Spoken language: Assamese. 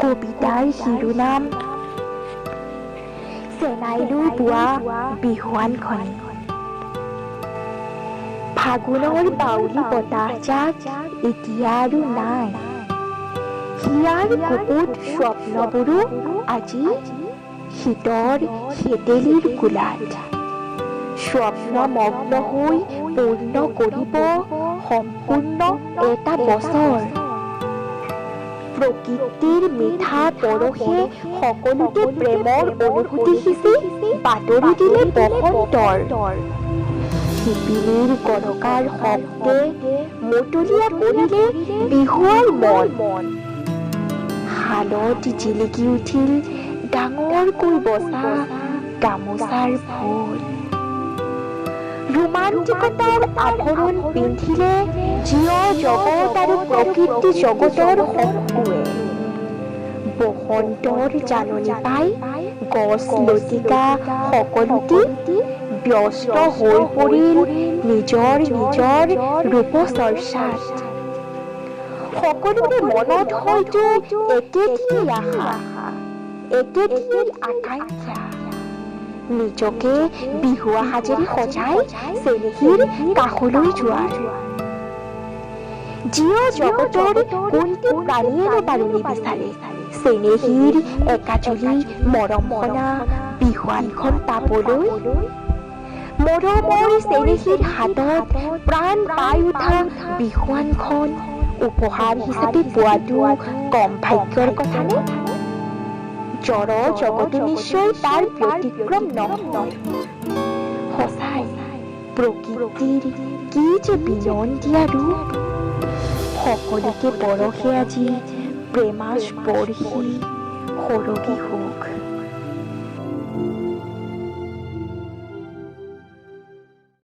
কবিতাৰ শিৰোনাম চেনাইলৈ বোৱা বিহুৱানখনি। ফাগুনৰ বাউলি বতাহজাক এতিয়া আৰু নাই। হিয়াৰ বুকুত স্বপ্নবোৰো আজি শীতৰ শেতেলীৰ কোলাত স্বপ্নমগ্ন হৈ পূৰ্ণ কৰিব সম্পূৰ্ণ এটা বছৰ। প্ৰকৃতিৰ মিঠা পৰশে সকলোতে প্ৰেমৰ অনুভূতি সিঁচি বাতৰি দিলে বসন্তৰ। শিপিনীৰ গৰকাৰ শব্দে মতলীয়া কৰিলে বিহুৱাৰ মন। শালত জিলিকি উঠিল ডাঙৰকৈ বচা গামোচাৰ ফুল। ৰোমান্টিকতাৰ আভৰণ পিন্ধিলে জীৱ জগত আৰু প্ৰকৃতি জগতৰ সকলোৱে। বসন্তৰ জাননী পাই গছ লতিকা সকলোটি ব্যস্ত হৈ পৰিল নিজৰ নিজৰ ৰূপচৰ্চাত। সকলোৰে মনত হয়তো একেটিয়েই আশা, একেটিয়েই আকাংক্ষা, নিজকে বিহুৱা সাজেৰে সজাই চেনেহীৰ কাষলৈ যোৱাৰ। জীৱ জগতৰ কোনটি প্ৰাণীয়েনো বাৰু নিবিচাৰে চেনেহীৰ একাজলি মৰমসনা বিহুৱানখন পাবলৈ? মৰমৰ চেনেহীৰ হাতত প্ৰাণ পাই উঠা বিহুৱানখন উপহাৰ হিচাপে পোৱাটো কম ভাগ্যৰ কথানে? জড় জগতো নিশ্চয় তাৰ ব্যতিক্ৰম নহয়। সঁচাই প্ৰকৃতিৰ কি যে বিনন্দীয়া ৰূপ! সকলোকে পৰশে আজি প্ৰেমাস্পৰ্শী সৰগী সুখ।